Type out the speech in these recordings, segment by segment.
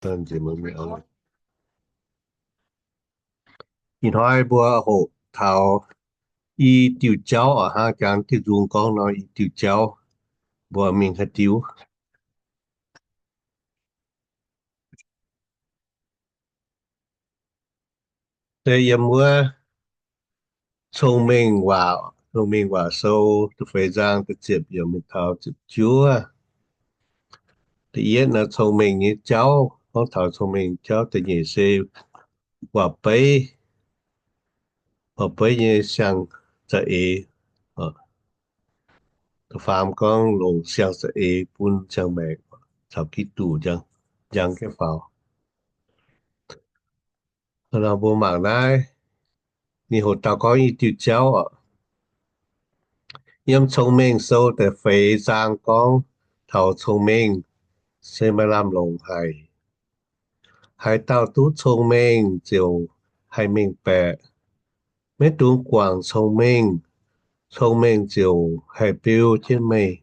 Ih hnoi mbuo hoqc taux i diuh jauv oc, hnangv jangx diuh nzung gorngv nor, i diuh jauv mbuo mingh haaix diuh. Deix yiem wuov Cong-Mengh Waac, Cong-Mengh Waac Sou da'feix nzang da'ziepc yiemc mingh taux ziepc juov. Da'yietv naaiv cong-mengh nyei jauv, gorngv taux cong-mengh jauv. Da'nyeic se waac-beiv, waac-beiv nyei siang-za'eix. Da'faam gorngv longc siang-za'eix bun ziangh maengc caux Giduc njang jienv faaux. Nor mbuo mangc naaiv, ninh hoqc dauh gorngv i diuh jauv oc. Yiem Cong-Mengh Sou da'feix zaang gorngv taux cong-mengh se maaih lamh longc haic. Haaix dauh duqv cong-mengh ziouc haih mengh baeqc. Maiv dungx guangc cong-mengh, cong-mengh ziouc haih beu jienv meih.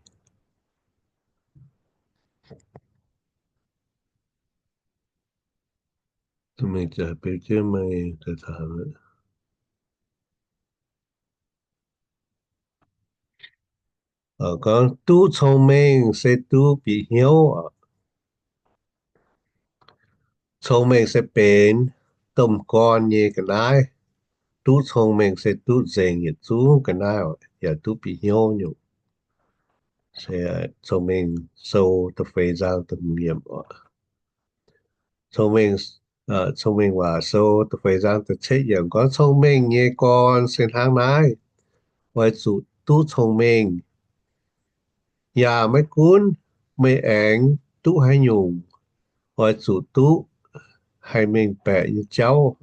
Gorngv duqv cong-mengh se duqv bieqc hnyouv. Cong-mengh se benx domh gorn nyei ga'naaiv. Duqv cong-mengh se duqv nzengc yietc zungv ga'naaiv, yaac duqv bieqc hnyouv nyungc. Cong-Mengh Sou da'feix nzang da'hmz yiemc oc. Cong-Mengh, Cong-Mengh Waac Sou da'feix nzang da'cietv yiemc gorngv, cong-mengh nyei gorn se hnangv naaiv, oix zuqc duqv cong-mengh. Yaac maiv gunv meih aengx duqv haaix nyungc, oix zuqc duqv haih mengh baeqc nyei jauv.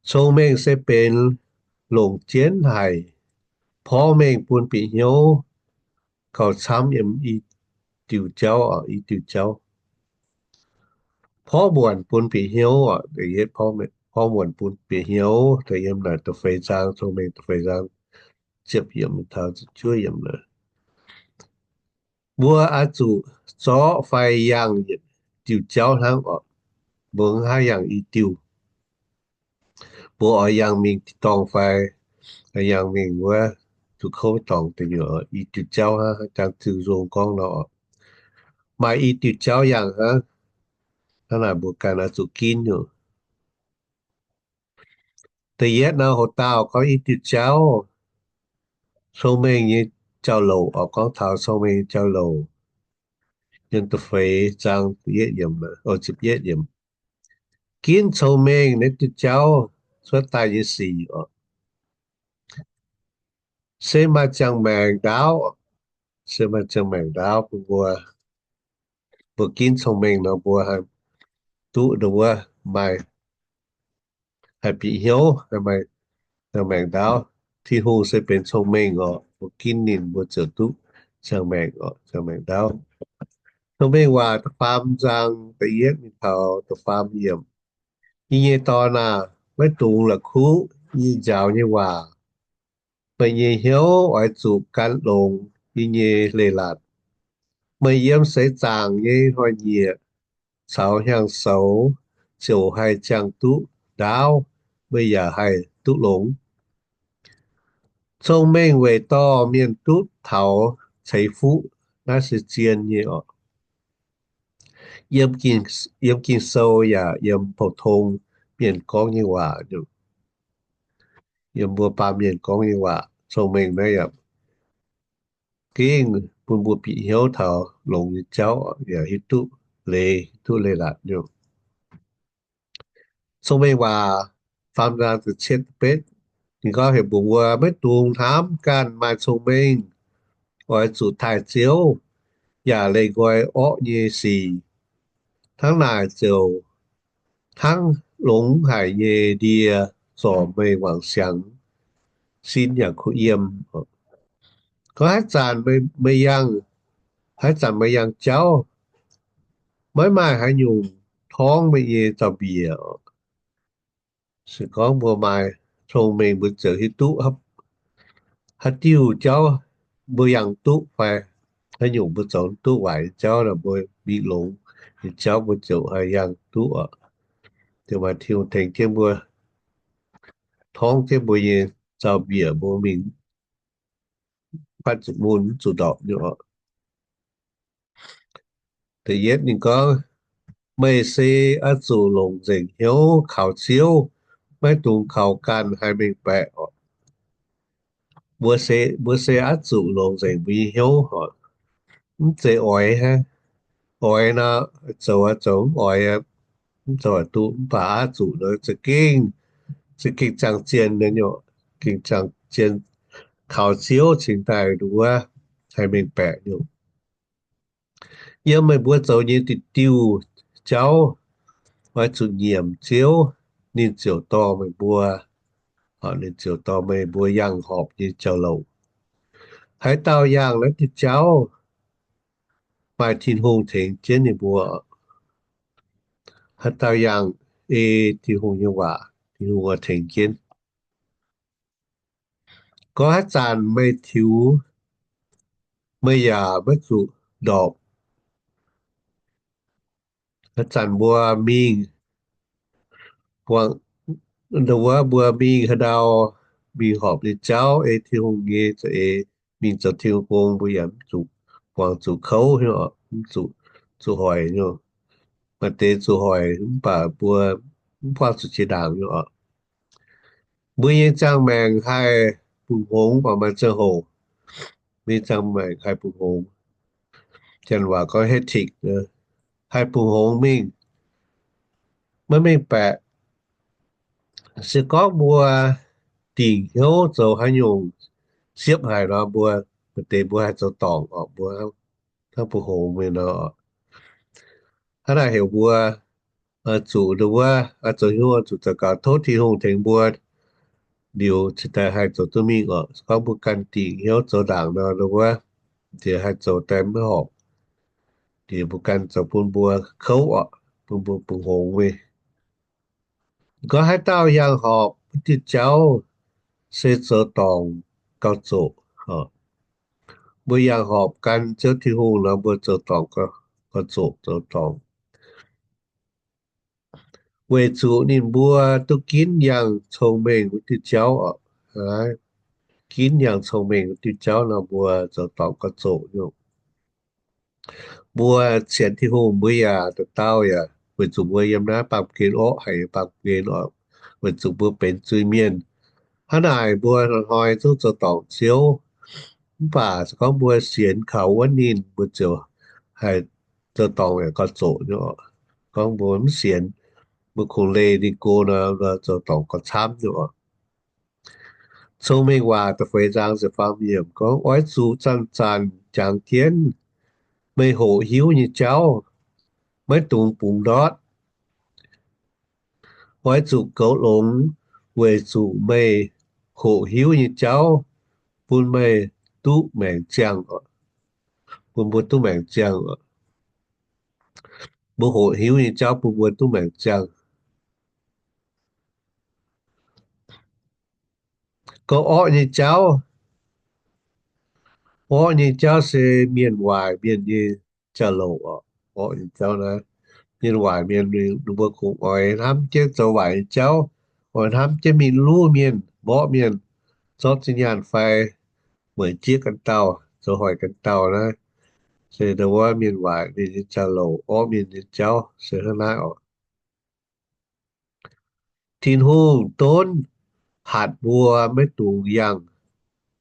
Cong-mengh se benx longc jienv haic, porv mengh bun bieqc hnyouv, gauh camv yiem i diuh jauv, i diuh jauv. Porv muonc bun bieqc hnyouv, porv muonc bun bieqc hnyouv, yiem naaic da'feix zaang, Cong-Mengh da'feix zaang, ziepc yiemc taux ziepc juov yiemc. Mbuo oix zuqc zorqv fai yangh diuh jauv hnangv oc. Mbuo mv haih yangh i diuh. Mbuo oix yangh mingh tin-dorngh fai yangh mingh wuov zuqc kouv dorngx deic nyuoqc, i diuh jauv hnangv, jangx diuh nzung gorngv nor oc. Maaih i diuh jauv yangh hnangv. Hnangv naaic mbuo ganh oix zuqc ginv nyungc. Da'yietv nor, hoc dauh gorngv i diuh jauv, cong-mengh nyei jauv-louc oc, gorngv taux cong-mengh nyei jauv-louc. Yiem da'feix zaang ziepc yietv yiemc. Ginv cong-mengh naaiv diuh jauv cuotv daaih nyei sic oc, se maaih ziangh maengc ndaauv. Se maaih ziangh maengc ndaauv bun mbuo. Mbuo ginv cong-mengh nor mbuo haih duqv ndon wuov, maaih, haih bieqc hnyouv, haih maaih ziangh maengc ndaauv. Tin-Hungh se benx cong-mengh oc. Mbuo ginv ninh mbuo ziouc duqv ziangh maengc oc, ziangh maengc ndaauv. Cong-mengh Waac da'faam zaang da'yietv mingh taux da'faam yiemc. Yie nyei dorn aah, maiv dungx la'kuqv yie njaaux nyei waac. Meih nyei hnyouv oix zuqc gan longx yie nyei leiz-latc. Meih yiem seix zaangc nyei hnoi-nyieqc caux hnyangx-soux ziouc haih ziangh duqv ndaauv, meih yaac haih duqv longx. Cong-mengh weic dorh mienh duqv taux ceix fuqv, naaiv se zien nyei oc. Yiem Ging-Sou yaac yiem pou-tong mienh gorngv nyei waac, yiem mbuo baamh mienh gorngv nyei waac, cong-mengh naaiv yaac gengh bun mbuo bieqc hnyouv taux longx nyei jauv, yaac hiuv duqv leiz, hiuv duqv leiz-latc nyungc. Cong-mengh Waac faam zaang da'cietv da'betv, ninh gorngv heuc mbuox mbuo maiv dungx hnamv ganh maaih cong-mengh, oix zuqc taaih Ziouv, yaac leih nqoi orqv nyei sic. Hnangv naaic ziouc hnangv longx haic nyei ndie zorc meih wangc siangx, sin yaac kuh yiem. Gorngv haaix zanc meih yangh, haaix zanc meih yangh jauv, maiv maaih haaix nyungc torngv meih nyei zaux-mbiec. Se gorngv mbuo maaih cong-mengh, mbuo ziouc hiuv duqv haaix diuh jauv mbuo yangh duqv fai haaix nyungc mbuo zoux duqv waaic nyei jauv nor, mbuo mingh longx, ninh jauv mbuo ziouc haih yangh duqv oc. Ziouc maaih Tin-Hungh tengx jienv mbuo, torngv jienv mbuo nyei zaux-mbiec mbuo mingh fatv zuqc mun mv zuqc ndorpc nyei oc. Da'yietv ninh gorngv, meih se oix zuqc longc nzengc hnyouv kaux Ziouv, maiv dungx kaux ganh haih mengh baeqc oc. Mbuo se, mbuo se oix zuqc longc nzengc mbuo nyei hnyouv oc. Mv zeiz oix hnangv. Oix nor, zoux aqv, zoux mv oix aqv, mv zoux duqv. Mv baac oix zuqc nor, za'gengh, za'gengh ziangh zien nyei oc. Gengh ziangh zien kaux Ziouv cingx daaih nduov haih mengh baeqc nyei oc. Yiem meih mbuo zoux nyei diuh diuh jauv, oix zuqc nyiemc Ziouv, ninh ziouc dorh meih mbuo, ninh ziouc dorh meih mbuo yangh horpc nyei jauv-louc. Haaix dauh yangh naaiv diuh jauv, maaih Tin-Hungh tengx jienv ninh mbuo. Haaix dauh yangh ei Tin-Hungh nyei waac, Tin-Hungh oix tengx jienv. Gorngv haaix zanc meih tiux, meih yaac maiv zuqc ndorpc. Haaix zanc mbuo mingh, buangh, ndau wuov mbuo mingh haaix ndau, mingh horpc nyei jauv, ei Tin-Hungh nyei za'eix, mingh zoux Tin-Hungh gong, mbuo yaac mv zuqc, buangh zuqc kouv, mv zuqc, zuqc hoic nyei. Maaih deix zuqc hoic mv baac mbuo mv buangh zuqc jiex ndaangc nyei oc. Mbuo nyei ziangh maengc haih bungx hngongx oc, maaih ziangh hoc mbuo nyei ziangh maengc haih bungx hngongx. Janx waac gorngv hectic, haih bungx hngongx mingh, maiv mengh baeqc. Se gorngv mbuo dingc hnyouv zoux haaix nyungc siepv haic nor, mbuo maaih deix mbuo haih zoux dorngc oc, mbuo hnangv bungx hngongx mingh nor. Hnangv naaic heuc mbuo zuqc ndau wuov zoux hnyouv zuqc daux gaux tov Tin-Hungh tengx mbuo liuz cingx daaih haih zoux duqv mingh oc. Se gorngv mbuo ganh dingc hnyouv zoux ndaangc nor, ndau wuov nziex haih zoux daaih maiv horpc. Liuz mbuo ganh zoux bun mbuo kouv oc, bun mbuo bungx hngongx mingh. Gorngv haaix dauh yangh horpc wuov diuh jauv se zoux dorngc gauh zoqc. Mbuo yangh horpc gan Ziouv Tin-Hungh nor, mbuo zoux dorngc gauh zoqc, zoux dorngc. Weic zuqc ninh mbuo duqv ginv yangh cong-mengh wuov diuh jauv oc. Ginv yangh cong-mengh wuov diuh jauv nor, mbuo zoux dorngc gauh zoqc nyei. Mbuo sienx Tin-Hungh mbuo yaac dauh dauh yaac weic zuqc mbuo yiem naaiv baamh gen orqv haic, baamh gen oc, weic zuqc mbuo benx zuiz-mienh. Hnangv naaic mbuo hnoi-hnoi zungv zoux dorngc Ziouv. Mv baac se gorngv mbuo sienx kaux wuonv ninh, mbuo ziouc haih zoux dorngc yaac gauh zoqc nyei oc. Gorngv mbuo mv sienx, mbuo kungx leih ninh go nor, zoux dorngc gauh camv nyei oc. Cong-Mengh Waac da'feix zaang ziepc faam yiemc gorngv, oix zuqc zanc-zanc jangx jienv meih hoqc hiuv nyei jauv, maiv dungx bungx ndortv. Oix zuqc goux longx weic zuqc meih hoqc hiuv nyei jauv bun meih duqv maengc ziangh oc. Bun mbuo duqv maengc ziangh oc. Mbuo hoqc hiuv nyei jauv bun mbuo duqv maengc ziangh. Gorngv orqv nyei jauv, orqv nyei jauv se mienh waaic mienh nyei jauv-louc oc. Orqv nyei jauv naaiv, mienh waaic mienh ninh mbuo kungx oix hnamv jienv zoux waaic nyei jauv, oix hnamv jienv mingh luv mienh, mborqv mienh, zorqv zinh nyaanh fai mueic jieqv ganh dauh, zoux hoic ganh dauh naaiv. Se ndau wuov mienh waaic mienh nyei jauv-louc, orqv mienh nyei jauv se hnangv naaiv oc. Tin-Hungh donv hatc mbuo maiv dungx yangh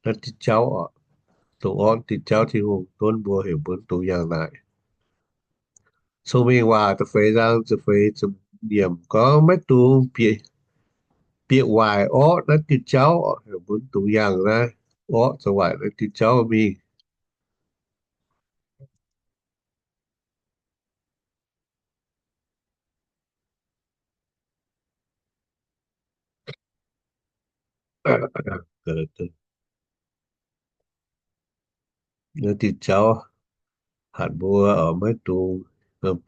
naaiv diuh jauv oc. Dongh orqv diuh jauv Tin-Hungh donv mbuo heuc mbuo maiv dungx yangh naaic. Cong-Mengh Waac da'feix zaang ziepc feix yiemc gorngv maiv dungx bieqc, bieqc waaic orqv naaiv diuh jauv oc, heuc mbuo maiv dungx yangh naaiv orqv zoux waaic naaiv diuh jauv mingh. Naaiv diuh jauv hatc mbuo oc, maiv dungx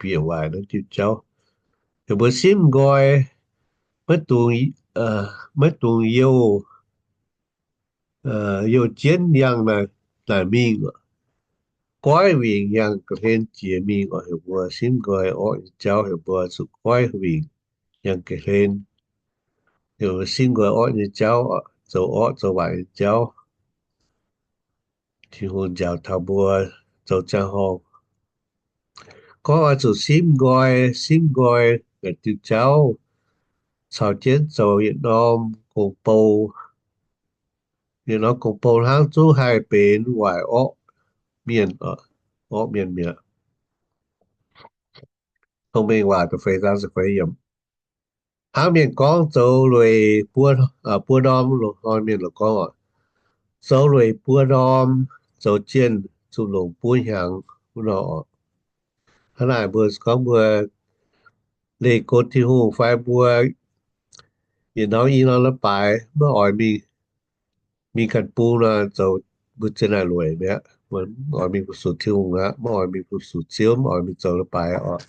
bieqc waaic naaiv diuh jauv. Heuc mbuo simv nqoi, maiv dungx, maiv dungx youh, youh jienv yangh naaic mingh oc. goiv wingc yangh ga'hlen jiex mingh oc. Heuc mbuo simv nqoi orqv nyei jauv, heuc mbuo zuqc goiv wingc yangh ga'hlen. Heuc mbuo simv nqoi orqv nyei jauv, zoux orqv zoux waaic nyei jauv. Tin-Hungh njaaux taux mbuo zoux ziangh hoc. Gorngv oix zuqc simv nqoi, simv nqoi naaic diuh jauv caux jienv zoux yietc norm gong-bou. Yietc norm gong-bou hnangv zungv haih benx waaic orqv mienh, orqv mienh mi'aqv. Cong-Mengh Waac da'feix zaang ziepc feix yiemc. Hnangv mienh gorngv zoux lueic buo, buo ndorm, loz-hnoi mienh lorz gorngv oc, zoux lueic buo ndorm zoux jienh zuqc longc buo hnyangx wuov nor oc. Hnangv naaic mbuo gorngv mbuo leih go Tin-Hungh fai mbuo yietc norm i norm leiz-baaix maiv oix mingh, mingh ganh bung nor, zoux mbuo zien naaic lueic mi'aqv. Maiv oix mingh fu-sux Tin-Hungh aqv, maiv oix mingh fu-sux Ziouv, maiv oix mingh zoux leiz-baaix oc.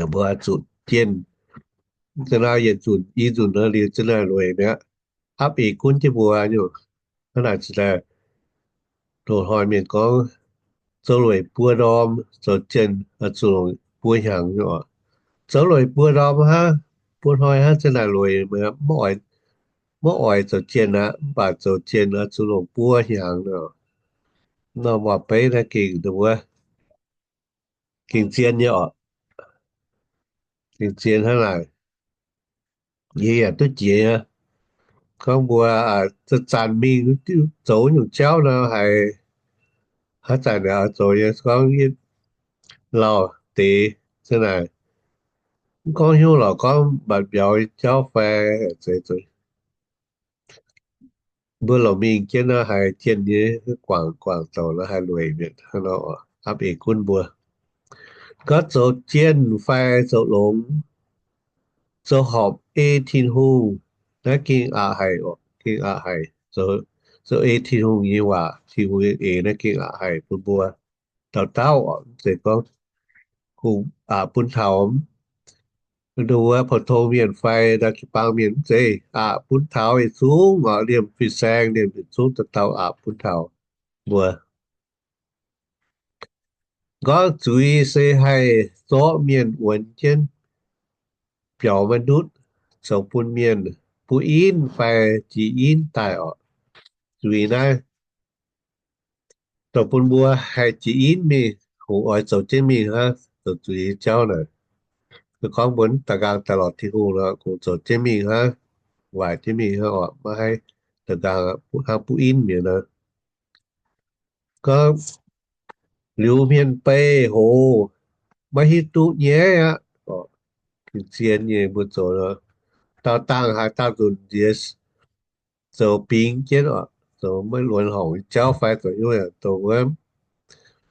Mbuo zuqc jienh, za'naaiv yietc nzunc i nzunc nor liuz zien naaic lueic mi'aqv. Apv eix gunv jienv mbuo nyungc. Hnangv naaic za'naaic loz-hnoi mienh gorngv zoux lueic buo ndorm zoux jienh zuqc longc buo hnyangx nyungc oc. Zoux lueic buo ndorm hnangv, buo hnoi hnangv zien naaic lueic, maiv oix zoux jienh aqv, mv baac zoux jienh zuqc longc buo hnyangx nor. Norm waac-beiv naaiv gengh wuov, gengh zien nyei oc. Gengh zien hnangv naaic. Yie yaac duqv jiex nyei. Gorngv mbuo zanc-zanc mingh zoux nyungc jauv nor haiz, haaix zanc naaic oix zoux nyei, gorngv lauh deix hnangv naaic. Mv gorngv hnyouv lorqc, gorngv mbatc mbiauz jauv fai zeiz zoux. Mbuo longc mingh jienv nor haiz jienh nyei guangc guangc douc nor haiz lueic mi'aqv hnangv nor, apv eix gunv mbuo. Gorngv zoux jienh fai zoux longx, zoux horpc ei Tin-Hungh, naaiv gengh aqc haic oc, gengh aqc haic. Zoux ei Tin-Hungh nyei waac, Tin-Hungh nyei eix naaiv gengh aqc haic bun mbuo dauh dauh oc. Mv zeiz gorngv kungx aqc bun taux ndau wuov pou-tong mienh fai ndau jiu-baang mienh, mv zeiz, aqc bun taux yietc zungv oc, liemh fin-saeng, liemh yietc zungv dauh dauh aqc bun taux mbuo. Gorngv zuiz se haih zorqv mienh wuonx jienv biaux maiv ndutv, zoux bun mienh buv inv fai jiex inv daaih oc. Zuiz naaiv zoux bun mbuo haih jiex inv mingh, kungx oix zoux jienv mingh hnangv. Zoux zuiz nyei jauv naaic, gorngv mbuo da'nqaang daaih lorz Tin-Hungh nor, kungx zoux jienv mingh hnangv, waaic jienv mingh hnangv oc, maiv haih da'nqaang hnangv buv inv mi'aqv nor. Gorngv liuz hmien beih hoz, maiv hiuv duqv nyaiv aqv. Gengh zien nyei mbuo zoux, daauh dangh haaix dauh nzunc nziex zoux bingx jienv oc, zoux maiv luonx horngc nyei jauv fai zoux hnyouv yaac dongh wuov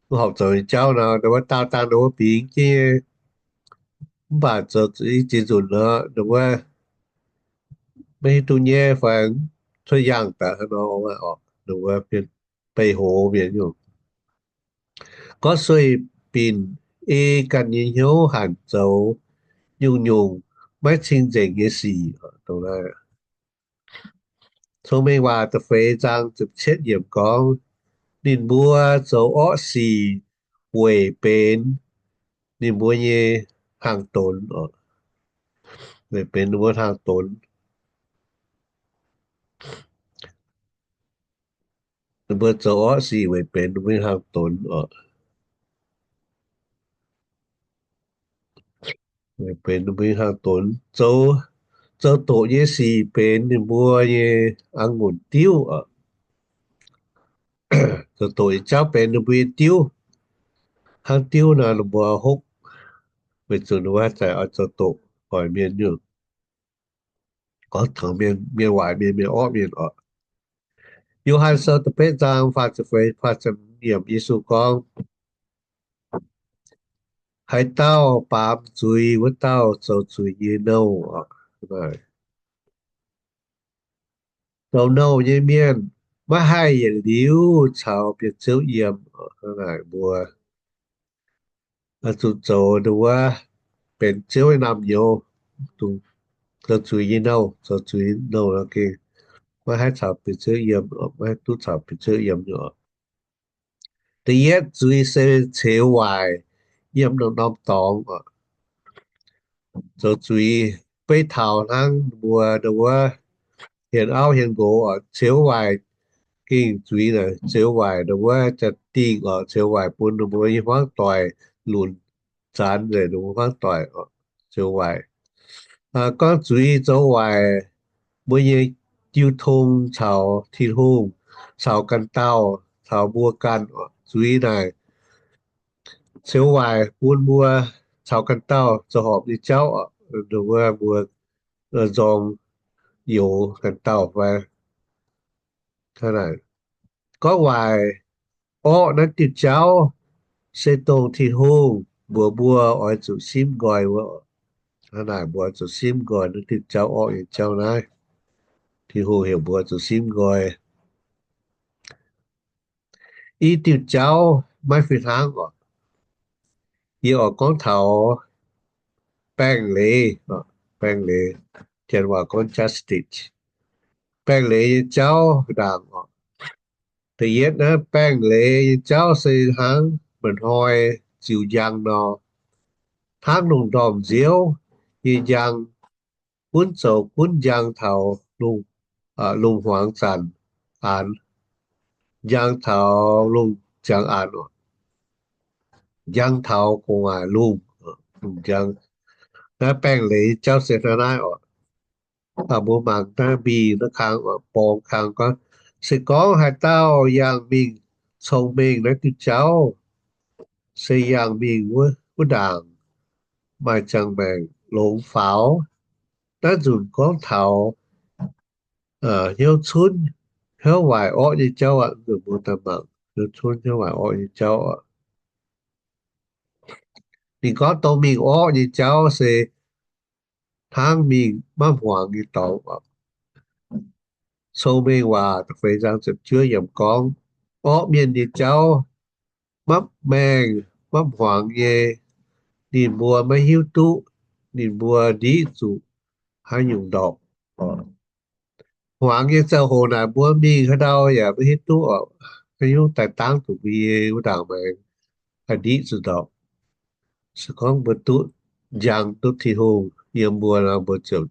mv horpc zoux nyei jauv nor, ndau wuov daauh dangh ndau wuov bingx jienv nyei. Mv baac zoux i ziex nzunc nor, ndau wuov maiv hiuv duqv nyaiv fai cuotv yaangh daaih hnangv nor oc, ndau wuov beih hoz mienh nyungc. Gorngv sueih binc ei ganh nyei hnyouv hanc zoux nyungc-nyungc maiv cing-nzengc nyei sic. Cong-Mengh Waac da'feix zaang ziepc cietv yiemc gorngv, ninh mbuo zoux orqv sic weic benx ninh mbuo nyei hnaangx-donx oc. Weic benx ninh mbuo hnaangx-donx. Ninh mbuo zoux orqv sic weic benx ninh mbuo nyei hnaangx-donx oc. Weic benx ninh mbuo nyei hnaangx-donx. Zoux, zoux doqc nyei sic benx ninh mbuo nyei a'ngunc diuv oc. Zoux doqc nyei jauv benx ninh mbuo nyei diuv. Hnangv diuv nor, ninh mbuo hopv weic zuqc ninh mbuo haaix zanc oix zoux doqc hoic mienh nyungc. Gorngv tengx mienh, mienh waaic mienh, mienh orqv mienh oc. Yo^han Sou da'betv zaang faah ziepc feix, faah ziepc yiemc, Yesu gorngv, haaix dauh baamz zuiz wuov dauh zoux zuiz nyei nouh oc. Zoux nouh nyei mienh maiv haih yietc liuz caux Bieqc Ziouv yiem. Hnangv naaic mbuo zuqc zoux ndau wuov benx Ziouv nyei naamh nyouz, zoux zuiz nyei nouh, zoux zuiz nyei nouh nor gengh maiv haih caux Bieqc Ziouv yiem, maiv haih duqv caux Bieqc Ziouv yiem nyei oc. Da'yietv zuiz se ceux waaic yiem norm-norm dorngx oc. Zoux zuiz beiv taux hnangv mbuo ndau wuov hienx auv hienx nqox oc, ceux waaic gengh zuiz naaic, ceux waaic ndau wuov jaa-dingh oc, ceux waaic bun ninh mbuo nyei hmuangv doic lunc zanx nzengc, ninh mbuo hmuangv doic oc, ceux waaic. Gorngv zuiz zoux waaic mbuo nyei jiu tong caux Tin-Hungh, caux ganh dauh, caux mbuo ganh oc. Zuiz naaic ceux waaic bun mbuo caux ganh dauh zoux horpc nyei jauv oc, mbuo, mbuo nzorng youx ganh dauh fai. Gorngv waaic orqv naaiv diuh jauv se dongh Tin-Hungh mbuox mbuo oix zuqc simv nqoi wuov. Hnangv naaic mbuo oix zuqc simv nqoi naaiv diuh jauv orqv nyei jauv naaiv. Tin-Hungh heuc mbuo zuqc simv nqoi. I diuh jauv maiv fih hnangv oc. Yie oix gorngv taux baengh leiz, baengh leiz, Janx waac gorngv justice. Baengh leiz nyei jauv ndaangc oc. Da'yietv naaiv baengh leiz nyei jauv se hnangv mba'hnoi ziux njang nor, hnangv lungh ndorm nziouv nyei njang, gunv zoux gunv njang taux lungh, lungh hmuangx zanc aanx, njang taux lungh ziangx aanx oc, njang taux gu'nguaaic lungh, lungh njang. Naaiv baengh leiz jauv se hnangv naaiv oc. Mbuo mangc naaiv mbic naaiv kang oc, borngz kang gorngv, se gorngv haaix dauh yangh mingh cong-mengh naaiv diuh jauv, se yangh mingh wuov, wuov ndaangc maaih ziangh maengc longx faaux. Naaiv nzunc gorngv taux hnyouv cunv hnyouv waaic orqv nyei jauv aqv. Nzunc mbuo daaih mangc hnyouv cunv hnyouv waaic orqv nyei jauv oc. Ninh gorngv dongh mingh orqv nyei jauv se hnangv mingh maiv hmuangx nyei dorngx oc. Cong-Mengh Waac da'feix zaang ziepc juov yiemc gorngv, orqv mienh nyei jauv maiv maengh maiv hmuangx nyei, ninh mbuo maiv hiuv duqv ninh mbuo ndiqv zuqc haaix nyungc ndorpc. Hmuangx nyei ziangh hoc naaic mbuo mingh haaix ndau yaac maiv hiuv duqv oc, haaix nyungc daaih dangv zuqc mbuo nyei wuov ndaangc maengx, haih ndiqv zuqc ndorpc. Se gorngv mbuo duqv njang duqv Tin-Hungh yiem mbuo nor, mbuo ziouc,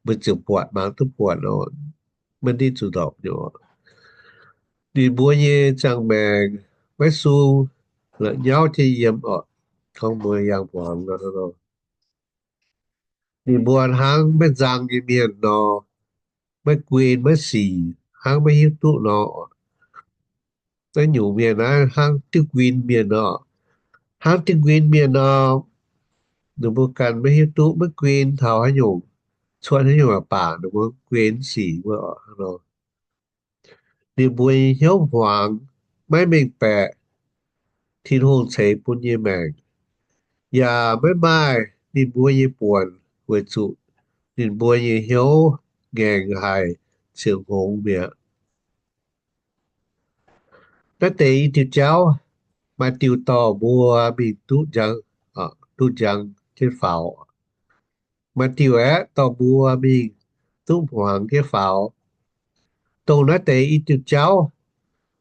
mbuo ziouc buatc, mangc duqv buatc nor, maiv ndiqv zuqc ndorpc nyei oc. Ninh mbuo nyei ziangh maengc maiv sung, la'nyauv jienv yiem oc. Gorngv mbuo yangh hmuangx nor, ninh mbuo hnangv maiv nzang nyei mienh nor, maiv guen maiv sic, hnangv maiv hiuv duqv nor. Naaiv nyungc mienh naaiv hnangv diuv nquin mienh nor, hnangv diuv nquin mienh nor, ninh mbuo ganh maiv hiuv duqv maiv guen taux haaix nyungc, cuotv haaix nyungc baac ninh mbuo guen sic wuov oc. Ninh mbuo nyei hnyouv hmuangx, maiv mengh baeqc Tin-Hungh ceix bun nyei maengc, yaac maiv maaih ninh mbuo nyei buonc weic zuqc ninh mbuo nyei hnyouv ngaengc haic ziouc hngongx mi'aqv. Naaiv deix i diuh jauv, maaih diuh dorh mbuo mingh duqv njang, duqv njang jienv faaux. Maaih diuh aeqv, dorh mbuo mingh duqv hmuangx jienv faaux. Dongh naaiv deix i diuh jauv,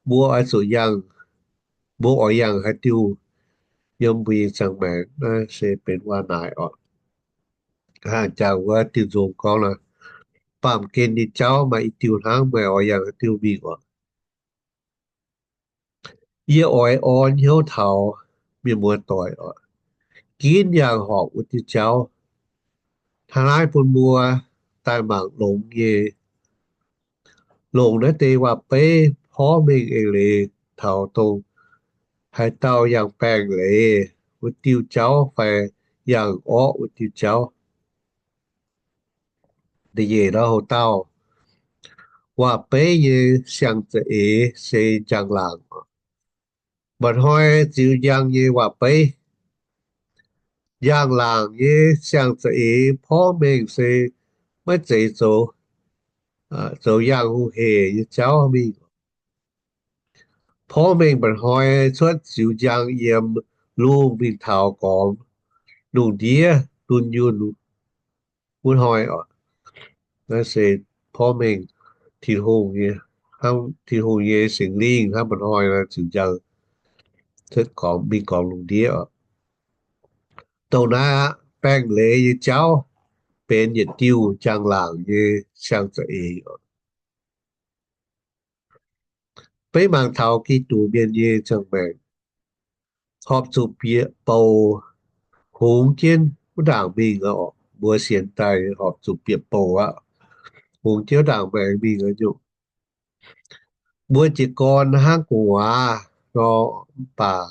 mbuo oix zuqc yangh, mbuo oix yangh haaix diuh yiem mbuo nyei ziangh maengc, naaiv se benx waac-naaic oc. Hnangv jangx wuov diuh nzung gorngv nor, baamh gen nyei jauv maaih i diuh hnangv, meih oix yangh haaix diuh mingh oc. Yie oix orn hnyouv taux mienh muoz-doic oc, ginv yangh horpc wuov diuh jauv. Hnangv naaiv bun mbuo daaih mangc longx nyei. Longc naaiv deix waac-beiv porv mengh eix leiz taux dongh haaix dauh yangh baengh leiz wuov diuh jauv fai yangh orqv wuov diuh jauv. Da'nyeic ndau, houx dauh waac-beiv nyei siang-za'eix se njang-laangc. Mba'hnoi ziux njang nyei waac-beiv. Njang-laangc nyei siang-za'eix porv mengh se maiv zeiz zoux, zoux yangh hungh heic nyei jauv mingh. Porv mengh mba'hnoi cuotv ziux njang yiem lungh mingh taux gormx, lungh ndiev dunh yunh wuov hnoi oc. Naaiv se porv mengh Tin-Hungh nyei, hnangv Tin-Hungh nyei Singx Lingh hnangv mba'hnoi ziux njang Cuotv gorngv, mingh gorngv lungh ndiev oc. Dongh naaiv aqv, baengh leiz nyei jauv benx yietc diuh njang-laangc nyei siang-za'eix oc. Beiv mangc taux Giduc mienh nyei ziangh maengc, horpc zuqc bieqc bouc hungx jienv wuov ndaangc mingh oc. Mbuo sienx daaih horpc zuqc bieqc bouc aqv, hungx jienv wuov ndaangc maengx mingh oc nyungc. Mbuo jiez gorn hnangv gu'nguaaz nor, mv baac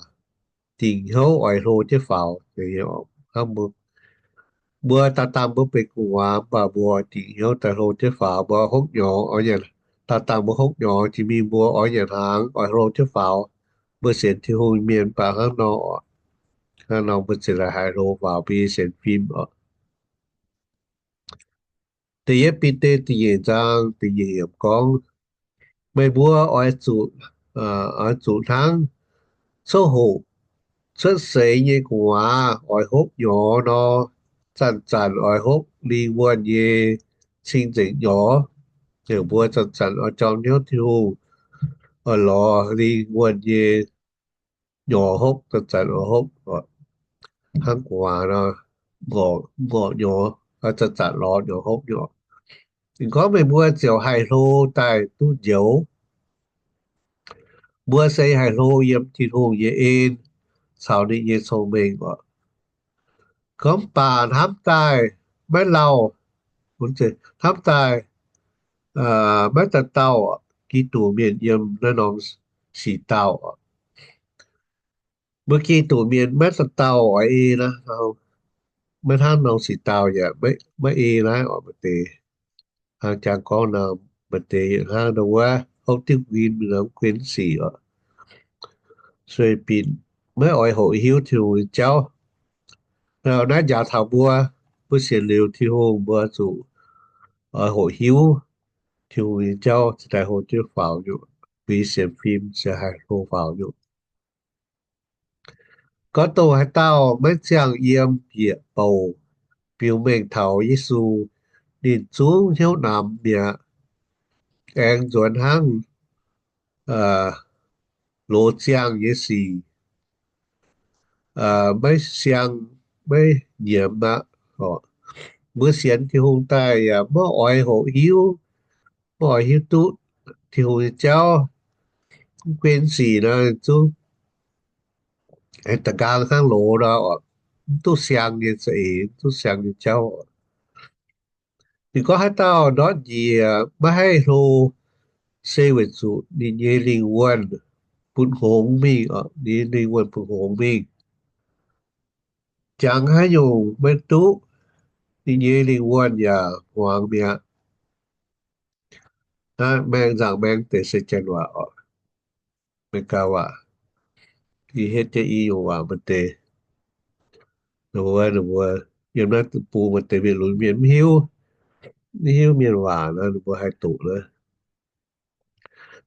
dingc hnyouv oix hlo jienv faaux. Hnangv mbuo, mbuo daaih dangh mbuo benx gu'nguaaz, mv baac mbuo dingc hnyouv daaih hlo jienv faaux. Mbuo hopv nyorx oix nyanc, daaih dangh mbuo hopv nyorx jiex mingh mbuo oix nyanc hnaangx, oix hlo jienv faaux. Mbuo sienx Tin-Hungh mienh mv baac hnangv nor oc. Hnangv nor mbuo ziouc haih hlo faaux mbuo nyei sienx fim oc. Da'yietv Bide da'nyeic zaang da'nyeic yiemc gorngv, meih mbuo oix zuqc, oix zuqc hnangv coqv hoqc cuotv seix nyei gu'nguaaz oix hopv nyorx nor, zanc-zanc oix hopv lingh wuonh nyei cing-nzengc nyorx. Heuc mbuo zanc-zanc oix jorm hnyouv Tin-Hungh, oix lorz lingh wuonh nyei nyorx hopv, zanc-zanc oix hopv hnangv gu'nguaaz nor, ngorc nyorx, zanc-zanc lorz nyorx hopv nyorx. Ninh gorngv meih mbuo ziouc haih hlo daaih duqv njoux. Mbuo se haih hlo yiem Tin-Hungh nyei en caux ninh nyei cong-mengh oc. Gorngv mv baac hnamv daaih maiv lauh, hnamv daaih maiv dauh dauh Giduc mienh yiem naaiv norm sic dauh. Mbuo Giduc mienh maiv dauh dauh oix ei naaiv, maiv hnangv norm sic dauh yaac maiv ei naaiv oc. Maaih deix hnangv jangx gorngv nor, maaih deix hnangv nor wuov hopv diuv nquin mingh nor mv guen sic oc. Sueih binc maiv oix hoqc hiuv Tin-Hungh nyei jauv. Naaiv njaaux taux mbuo, mbuo sienx liuz Tin-Hungh mbuo zuqc oix hoqc hiuv Tin-Hungh nyei jauv cingx daaih hlo jienv faaux nyungc, mbuo nyei sienx fim cingx haih hlo faaux nyungc. Gorngv dongh haaix dauh maiv ziangh yiem bieqc bouc biux mengh taux Yesu, ninh zungv hnyouv namx mi'aqv. Aengx nzuonx hnangv loz ziangh nyei sic, maiv siang maiv nyiemz aqv. Mbuo sienx Tin-Hungh daaih yaac maiv oix hoqc hiuv, maiv oix hiuv duqv Tin-Hungh nyei jauv. Mv guen sic nor zungv aengx da'nqaang hnangv loz nor, mv duqv siang nyei za'eix, mv duqv siang nyei jauv. Ninh gorngv haaix dauh ndortv njiec maiv haih hlo, se weic zuqc ninh nyei lingh wuonh butv hngongx mingh, ninh nyei lingh wuonh butv hngongx mingh. Jangx haaix nyungc maiv duqv, ninh nyei lingh wuonh yaac hmuangx mi'aqv. Naaiv maengx nzaangc maengx deix se janx waac oc, America waac. Yie hietv jienv i nyungc waac maaih deix. Ninh mbuo, ninh mbuo yiem naaiv deic-bung maaih deix mienh lunx mienh mv hiuv, mv hiuv mienh waac nor, ninh mbuo haih doqc naaiv.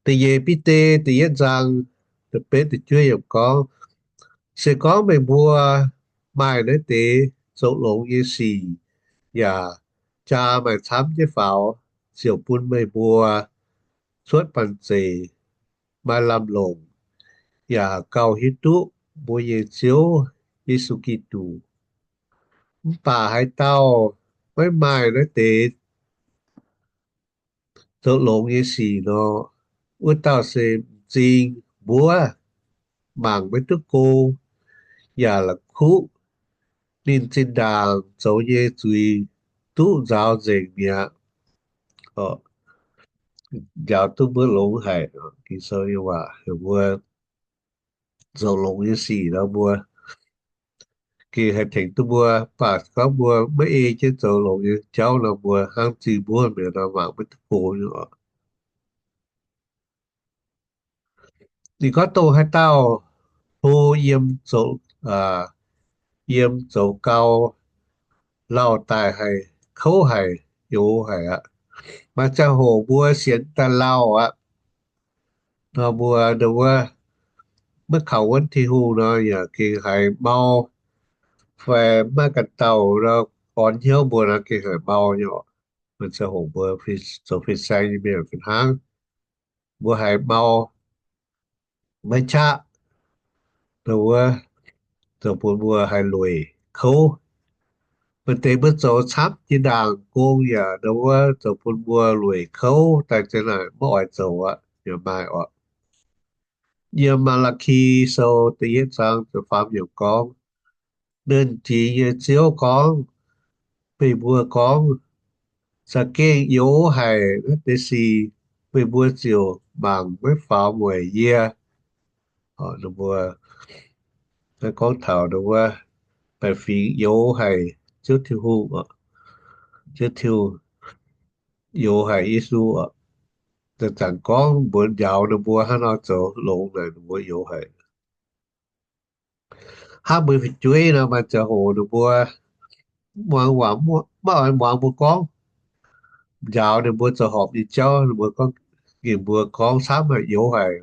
Da'nyeic Bide da'yietv nzaang da'betv da'juov yiemc gorngv, se gorngv meih mbuo maaih naaiv deix zoux longx nyei sic yaac jaa maaih camv jienv faaux, ziouc bun meih mbuo cuotv banh zeic, maaih lamh longc, yaac gauh hiuv duqv mbuo nyei Ziouv Yesu Giduc. Mv baac haaix dauh maiv maaih naaiv deix zoux longx nyei sic nor, wuov dauh se m'zing mbuov, mangc maiv duqv go, yaac la'kuqv. Ninh zinh ndaangc zoux nyei zuiz duqv nzaaux nzengc mi'aqv. Njaaux duqv mbuo longx haic. Ging-Sou nyei waac heuc mbuo zoux longx nyei sic nor, mbuo gengh haih tengx duqv mbuo. Mv baac gorngv mbuo maiv ei jienv zoux longx nyei jauv nor, mbuo hnangv m'zing mbuov mi'aqv nor, mangc maiv duqv go nyei oc. Ninh gorngv dongh haaix dauh hlo yiem zoux, yiem zoux gau, lauh daaih haih kouv haic, youx haic aqv. Maaih ziangh hoc mbuo sienx daaih lauh aqv nor, mbuo wuov maiv kaux wuonv Tin-Hungh nor, yaac gengh haiz mau, fai maiv ganh dauh nor, orn hnyouv mbuo nor gengh haiz mau nyei oc. Maaih ziangh hoc mbuo zoux fin-saeng nyei mienh fih hnangv, mbuo haiz mau, maiv qaqv. Ndau wuov zoux bun mbuo haih lueic kouv. Maaih deix mbuo zoux camv jiex ndaangc gong yaac ndau wuov zoux bun mbuo lueic kouv daaih za'naaic maiv oix zoux aqv, yaac maaih oc. Yiem Maa^laa^ki Sou da'yietv zaang da'faam yiemc gorngv, Nernh Jiex nyei Ziouv gorngv, meih mbuo gorngv, Za'gengh youx haic naaiv deix sic, meih mbuo ziouc mangc maiv faaux mueic yie. Mbuo gorngv taux ndau wuov baeqc fingx youx haic Ziouv Tin-Hungh, Ziouv Tin-Hungh youx haic Yesu oc. Zanc-zanc gorngv mbuox njaaux ninh mbuo hnangv nor zoux longx naaic ninh mbuo youx haic. Hnangv mbuo fu'jueiv nor maaih ziangh hoc ninh mbuo muangx, maiv oix muangx mbuo gorngv, njaaux ninh mbuo zoux horpc nyei jauv, ninh mbuo gorngv, ninh mbuo gorngv camv haic, youx haic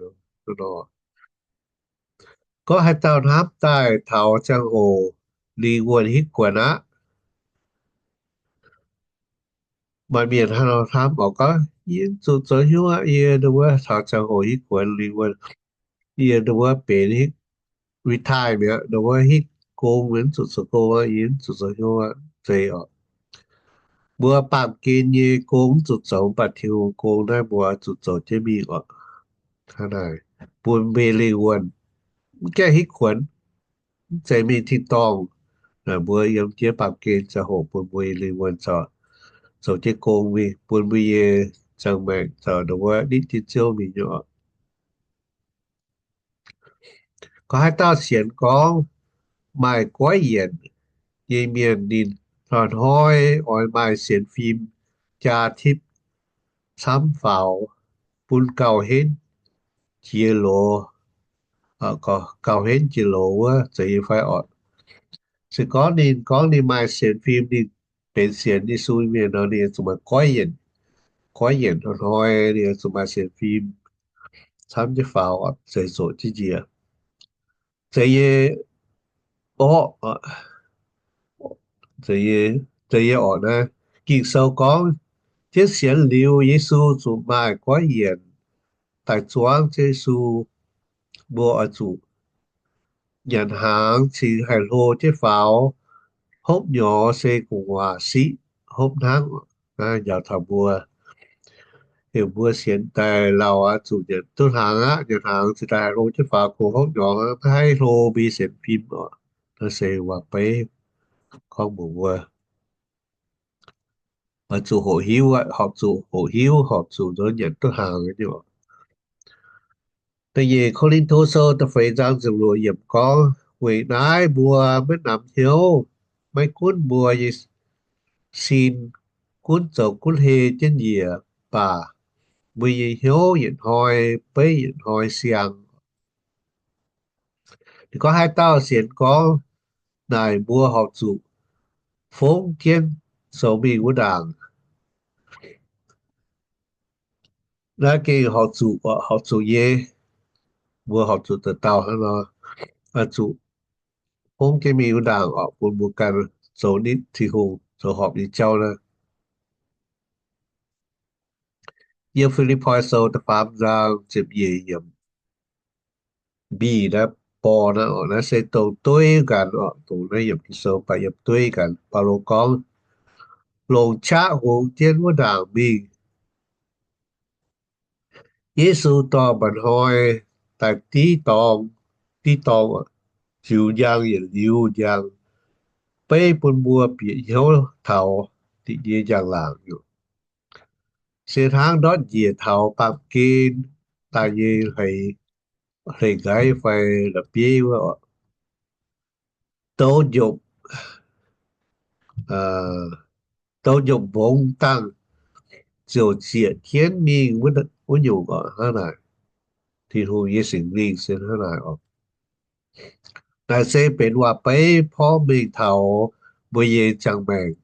nor. Gorngv haaix dauh hnamv daaih taux ziangh hoc lingh wuonh hitv guonx aqv. Maaih mienh hnangv nor hnamv oc, gorngv, Yie mv zuqc zoux hnyouv aqv. Yie ndau wuov taux ziangh hoc hitv guonx lingh wuonh, yie ndau wuov benx hitv retire mi'aqv, ndau wuov hitv gong, mv zuqc zoux gong aqv, yie mv zuqc zoux hnyouv aqv. Zeiz oc. Mbuo baamh gen nyei gong mv zuqc zoux, mv baac Tin-Hungh gong naaiv mbuo zuqc zoux jienv mingh oc. Hnangv naaic, bun mbuo lingh wuonh mv gaengh hitv guonx, mv zeiz mingh tin-dorngh. Naaic mbuo yiem jienv baamh gen ziangh hoc bun mbuo nyei lingh wuonh zoux, zoux jienv gong mingh, bun mbuo nyei ziangh maengc zoux ndau wuov nitv jienv Ziouv mingh nyei oc. Gorngv haaix dauh sienx gorngv maaih goiv yienc nyei mienh, ninh hnoi-hnoi oix maaih sienx fim jaa tipv camv faaux, bun gauh henv jiex loz, gauh henv jiex loz wuov, zeiz nyei fai oc. Se gorngv ninh gorngv ninh maaih sienx fim, ninh benx sienx Yesu mienh nor, ninh zuqc maaih goiv yienc. Goiv yienc hnoi-hnoi ninh zuqc maaih sienx fim camv jienv faaux, zeiz zoqc jienv njiec. Zeiz nyei orqv, zeiz nyei orqv naaiv. Ging-Sou gorngv, jienv sienx liuz Yesu zuqc maaih goiv yienc daaih zuangv jienv Yesu. Mbuo oix zuqc nyanc hnaangx cingx haih hlo jienv faaux. Hopv nyorx se gu'nguaaz siqv hopv hnangv. Naaiv njaaux taux mbuo, heuc mbuo sienx daaih lauh aqv, zuqc nyanc duqv hnaangx aqv. Nyanc hnaangx cingx daaih haih hlo jienv faaux, kungx hopv nyorx maiv haih hlo mbuo sienx fim oc. Naaiv se waac-beiv gorngv mbuox mbuo, oix zuqc hoqc hiuv aqv, horpc zuqc hoqc hiuv, horpc zuqc nzuonx nyanc duqv hnaangx nyei oc. Da'nyeic Ko^lin^to Sou da'feix zaang ziepc luoqc yiemc gorngv, weic naaiv mbuo maiv namx hnyouv, maiv gunv mbuo nyei sin gunv zoux gunv hei jienv njiec baac, mbuo nyei hnyouv yietc hnoi beiv yietc hnoi siang. Ninh gorngv haaix dauh sienx gorngv naaic, mbuo horpc zuqc fongv jienv zoux mingh wuov ndaangc. Naaiv gengh horpc zuqc, horpc zuqc nyei. Mbuo horpc zuqc dauh dauh hnangv nor, zuqc fongv jienv mingh wuov ndaangc oc, bun mbuo ganh zoux nitv Tin-Hungh, zoux horpc nyei jauv naaiv. Yiem Fi^lipv^poi Sou da'faam zaang ziepc nyeic yiemc, mbic naaiv borh naaiv oc, naaiv se dongh dueiv nqanx oc, dongh naaiv yiemc Ging-Sou baac yiem dueiv nqanx. Baulo gorngv, longc qaqv hungx jienv wuov ndaangc mingh. Yesu dorh mba'hnoi daaih div dorng, div dorng, ziux njang yietc liuz njang, beiv bun mbuo bieqc hnyouv taux ninh nyei njang-laangc. Se hnangv ndortv njiec taux baamh gen daaih nyei hleix, hleix nqaiv fai la'bieiv wuov, douz njopc, douz njopc mbongx dangh ziouc zieqc jienv mingh wuov nyungc oc. Hnangv naaic, Tin-Hungh nyei Singx Lingh se hnangv naaic oc. Naaiv se benx waac-beiv porv mengh taux mbuo nyei ziangh maengc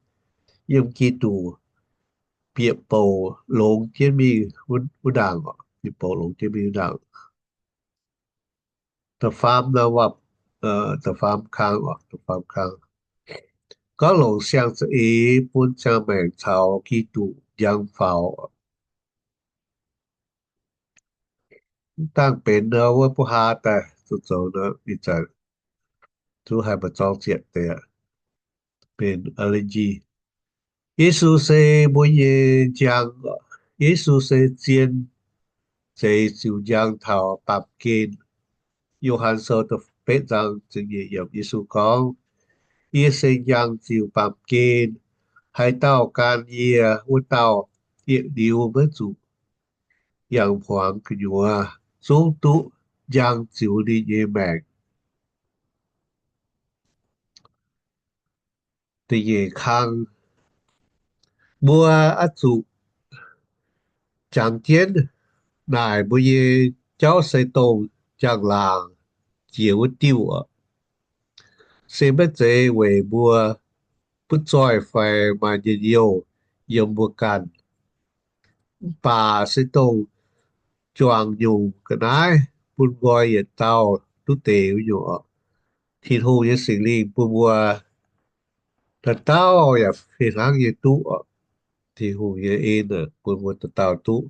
yiem Giduc bieqc bouc longx jienv mingh wuov ndaangc oc, bieqc bouc longx jienv mingh wuov ndaangc. Da'faam, da'faam kang oc, da'faam kang. Gorngv longc siang za'eix bun ziangh maengc caux Giduc njang faaux. Mv dangh benx wuov buv haa daaih, zuqc zoux nor, ih zanc zungv haih maaih zorng ziepc deix benx a'linji. Yesu se mbuo nyei njang. Yesu se zien zeix ziux njang taux baamh gen. Yo^han Sou da'betv zaang ziepc nyeic yiemc, Yesu gorngv, Yie se njang ziux baamh gen. Haaix dauh gan yie, wuov dauh yietc liuz maiv zuqc yangh hmuangx gu'nyuoz zungv duqv njang ziux ninh nyei maengc. Da'nyeic kang, mbuo oix zuqc jangx jienv naaic mbuo nyei jauv se dongh njang-laangc jiex wuov diuh oc. Se maiv zeiz weic mbuo butv zoih fai maaih njien-youh yiem mbuo ganh. Mv baac se dongh juangc nyungc ga'naaiv bun nqoi yietc dauh duqv deix wuov nyungc oc. Tin-Hungh nyei Singx Lingh bun mbuo dauh dauh yaac fih hnangv nyei duqv oc. Tin-Hungh nyei en bun mbuo dauh dauh duqv.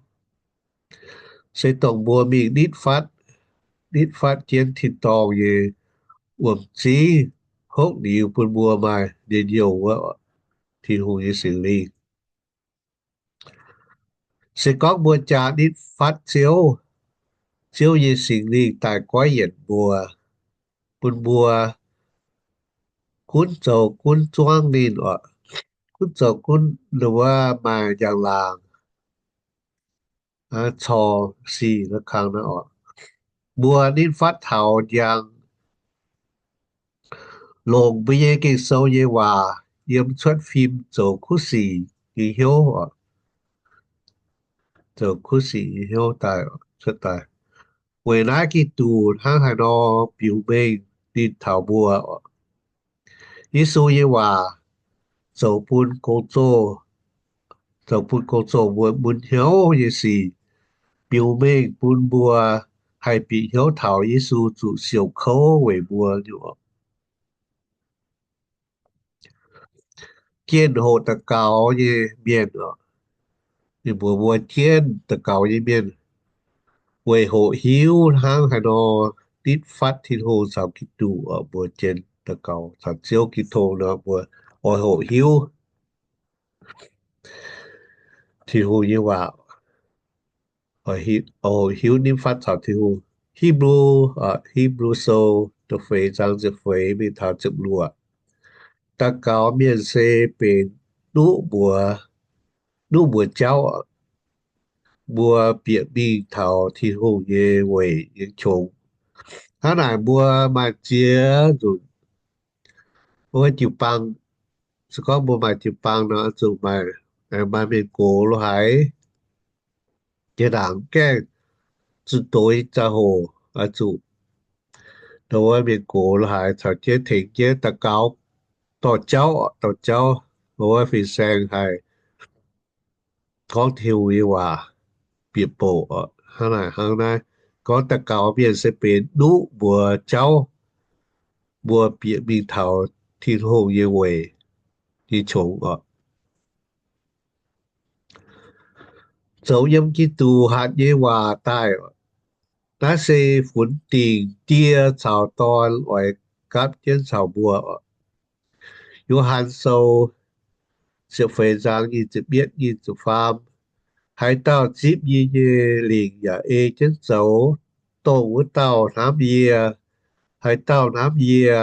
Se dongh mbuo mingh nitv fatv, nitv fatv jienv tin-dorngh nyei wuom-zingv hopv liuz bun mbuo maaih njien-youh wuov, Tin-Hungh nyei Singx Lingh. Se gorngv mbuo jaa nitv fatv Ziouv, Ziouv nyei Singx Lingh daaih goiv yienc mbuo, bun mbuo gunv zoux gunv zuangv ninh oc. Gunv zoux gunv wuov maaih njang-laangc cor sic naaiv kang naaiv oc. Mbuo nitv fatv taux njang, longc mbuo nyei Ging-Sou nyei waac yiem cuotv fim zoux kuv sic nyei hnyouv oc. Zoux kuv sic nyei hnyouv daaih cuotv daaih. Weic naaiv Giduc hnangv haaix nor biux mengh ninh taux mbuo oc. Yesu nyei waac zoux bun gong-zoh, zoux bun gong-zoh mbuo mun hnyouv nyei sic, biux mengh bun mbuo haih bieqc hnyouv taux Yesu zuqc siouc kouv weic mbuo nyei oc. Gengh hoqc daux gaux nyei mienh oc. Ninh mbuox mbuo jienv daux gaux nyei mienh weic hoqc hiuv hnangv haaix nor nitv fatv Tin-Hungh caux Giduc oc. Mbuo jienv daux gaux caux Ziouv Giduc nor, mbuo oix hoqc hiuv Tin-Hungh nyei waac, oix hoqc hiuv nitv fatv caux Tin-Hungh. Hipv^lu, Hipv^lu Sou da'feix zaang ziepc feix mingh taux ziepc luoqc. Daux gaux mienh se benx nuqv mbuox, nuqv mbuox jauv, mbuo bieqc mingh taux Tin-Hungh nyei weic nyei qongx. Hnangv naaic mbuo maaih ziex nzunc wuov jiu-baang, se gorngv mbuo maaih jiu-baang nor, zuqc maaih, maaih mienh gox lo haaix, jiex ndaangc gaengh zuqc doix ziangh hoc, zuqc dongh wuov mienh gox lo haaix caux jienv tengx jienv daux gaux, dorh jauv, dorh jauv, wuov fin-saeng haih gorngv Tin-Hungh nyei waac bieqc bouc. Hnangv naaic hnangv naaiv, gorngv daux gaux mienh se benx nuqv mbuox jauv, mbuo bieqc mingh taux Tin-Hungh nyei weic nyei qongx oc. Zoux yiem Giduc hatc nyei waac daaih. Naaiv se funx dingc Die caux Dorn oix gapv jienv caux mbuo oc. Yo^han Sou ziepc feix zaang nyic ziepc yietv, nyic ziepc faam. Haaix dauh zipv yie nyei lingc yaac ei jienv zoux, dongh wuov dauh hnamv yie. Haaix dauh hnamv yie,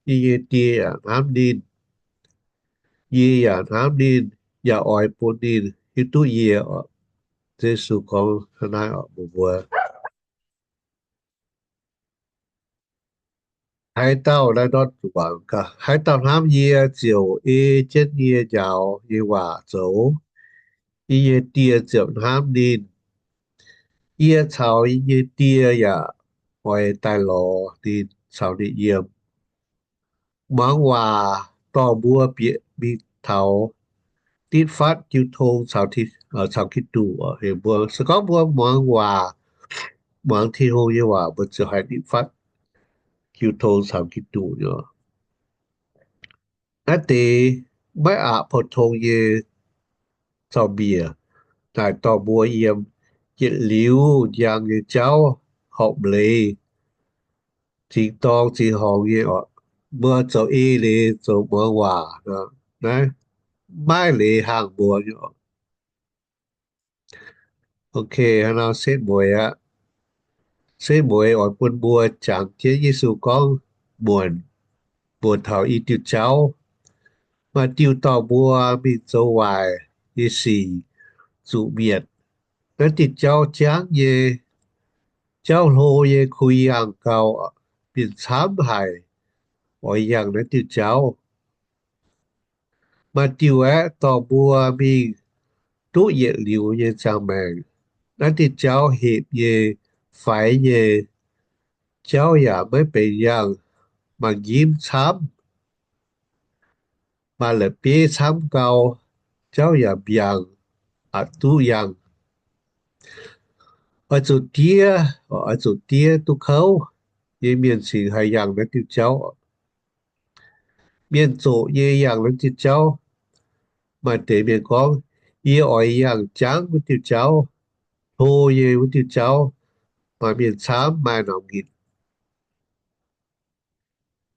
yie nyei Die yaac hnamv ninh. Yie yaac hnamv ninh, yaac oix bun ninh hiuv duqv yie oc. Yesu gorngv naaiv oc, mbuox mbuo, haaix dauh, naaiv ndortv zuqc, haaix dauh hnamv yie ziouc ei jienv yie njaaux nyei waac zoux. Yie nyei Die ziouc hnamv ninh. Yie caux yie nyei Die yaac oix daaih lorz ninh caux ninh yiem. Muangx waac dorh mbuo bieqc mingh taux nitv fatv jiu tong caux Giduc. Heuc mbuo, se gorngv mbuo muangx waac, muangx Tin-Hungh nyei waac, mbuo ziouc haih nitv fatv jiu tong caux Giduc nyei. Naaiv deix maiv aqc pou-tong nyei zaux-mbiec naaic dorh mbuo yiem yietc liuz njang nyei jauv horpc leiz zingx dorng zingx horngz nyei oc. Mbuo zoux ei leiz zoux muangx waac nor, naaiv maiv leiz hlaang mbuo nyei oc. Ok, hnangv nor setv mueiz aqv. Setv mueiz oix bun mbuo jangx jienv Yesu gorngv muonc, mbuox taux i diuh jauv. Maaih diuh dorh mbuo mingh zoux waaic nyei sic, zuqc mietc. Naaiv diuh jauv jangv nyei, jauv hlo nyei, kuh yangh gau, mienh camv haic oix yangh naaiv diuh jauv. Maaih diuh aeqv, dorh mbuo mingh duqv yietc liuz nyei ziangh maengc. Naaiv diuh jauv hepc nyei, faix nyei, jauv yaac maiv benx yangh, maaih njimv camv, maaih la'bieiv camv gau, jauv yaac mbiaangc, aqc duqv yangh. Oix zuqc diev, oix zuqc diev duqv kouv nyei mienh cingx haih yangh naaiv diuh jauv. Mienh zoqc nyei yangh naaiv diuh jauv. Maaih deix mienh gorngv, yie oix yangh jangv wuov diuh jauv, hlo nyei wuov diuh jauv. Maaih mienh camv maaih norm nginc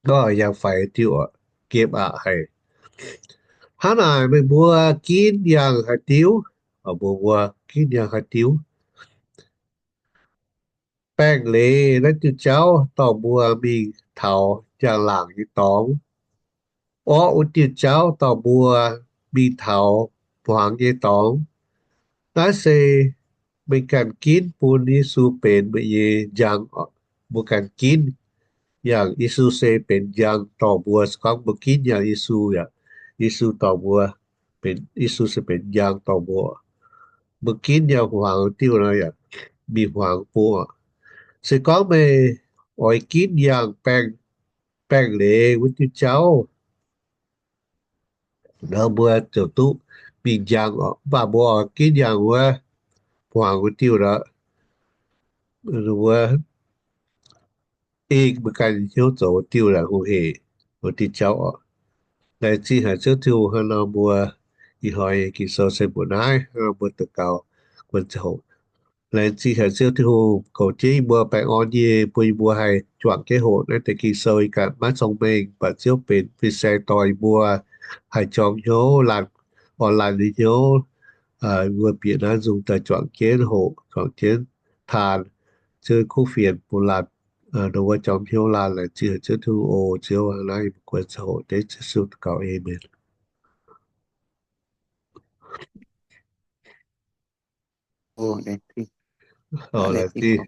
gorngv yangh faix diuh, gemh aqc haic. Hnangv naaic meih mbuo ginv yangh haaix diuv? Mbuox mbuo ginv yangh haaix diuv? Baengh leiz naaiv diuh jauv dorh mbuo mingh taux njang-laangc nyei dorngx. Orqv wuov diuh jauv dorh mbuo mingh taux hmuangx nyei dorngx. Naaiv se meih ganh ginv bun Yesu benx meih nyei njang. Mbuo ganh ginv yangh Yesu se benx njang dorh mbuo. Se gorngv mbuo ginv yangh Yesu yaac, Yesu dorh mbuo, Yesu se benx njang dorh mbuo. Mbuo ginv yangh hmuangx diuh nor yaac mingh hmuangx bung. Se gorngv meih oix ginv yangh baengh, baengh leiz wuov diuh jauv, nor mbuo ziouc duqv mingh njang oc. Mv baac mbuo oix ginv yangh wuov hmuangx wuov diuh nor, wuov ei mbuo ganh hnyouv zoux wuov diuh laaic hungh hec wuov diuh jauv oc. Laengz zingh haic Ziouv Tin-Hungh, hnangv nor mbuo ih hnoi nyei Ging-Sou se mbuoqc naaiv, hnangv nor mbuo daux gaux guon ziangh hoc. Laengz zingh haic Ziouv Tin-Hungh, goux jienv yie mbuo baengh orn nyei, bun yie mbuo haih juangc jienv hoqc naaiv deix Ging-Sou. Ih gaax maiv cong-mengh, mv baac Ziouv benx fin-saeng dorh yie mbuo haih jorm hnyouv laanh, orn laanh nyei hnyouv. Yie mbuo bieqc naaiv nzung daaih juangc jienv hoqc, juangc jienv taan. Ziouv kuv fienx bun laanh, dongh wuov jorm hnyouv laanh. Laengz zingh haic Ziouv Tin-Hungh oc. Ziouv aac, naaiv yie mbuo guon ziangh hoc dengv Yesu daux gaux, aamen. Laengz zingh.